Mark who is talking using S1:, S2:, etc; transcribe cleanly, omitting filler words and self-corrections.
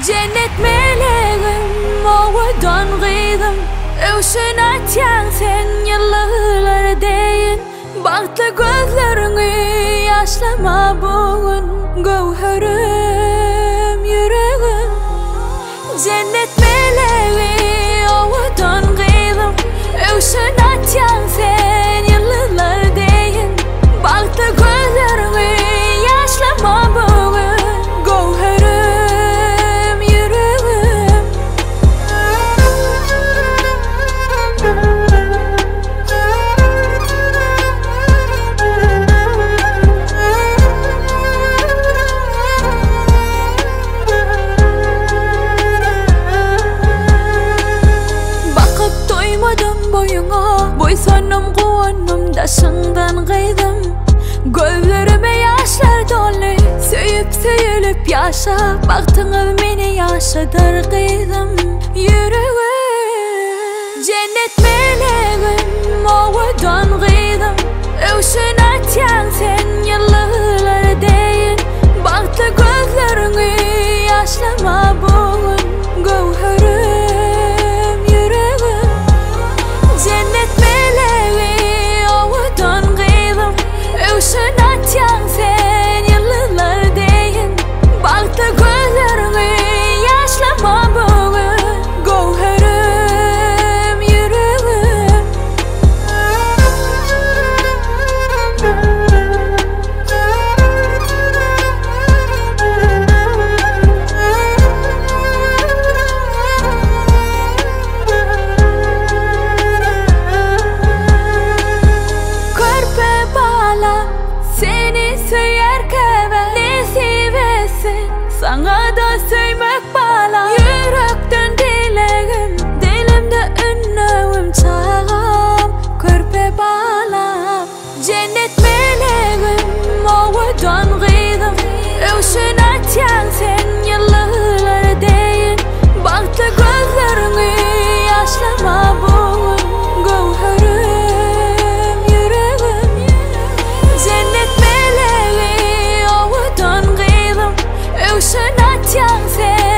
S1: Jennet melegim, owadan gyzym, Öwşün atýaň sen ýyldyzlar deýin. Bagtly gözleriňi ýaşlama bu gün, Göwherim, ýüregim. Jennet melegi, owadan gyzym, Öwşün atýaň sen ýyldyzlar deýin. Bagtly gözleriňi ýaşlama bu gün, Göwherim, ýüregim. Bakyp doýmadym boýuňa, Buýsandym, guwandym daşyňdan gyzym. Gözlerime ýaşlar doldy, Söýüp, söýülip ýaşa, Bagtyňyz meni ýaşadar gyzym. Ýüregim Jennet melegim, owadan gyzym, Öwşün atýaň sen ýyldyzlar deýin. Bagtly gözleriňi ýaşlama bu gün, Göwherim, ýüregim. Jennet melegi, owadan gyzym, Öwşün atýaň sen ýyldyzlar deýin. Bagtly gözleriňi ýaşlama bu gün, Göwherim, ýüregim. Körpe balam, seni söýer käbä, Nesip etsin saňa-da söýmek balam. Ýürekden dilegim, dilimde ünnewim çagam, Körpe balam. Jennet melegim, owadan gyzym, Öwşün atýaň sen ýyldyzlar deýin. Bagtly gözleriňi ýaşlama bu gün, Göwherim, ýüregim. Jennet melegi, owadan gyzym, Öwşün atýaň sen.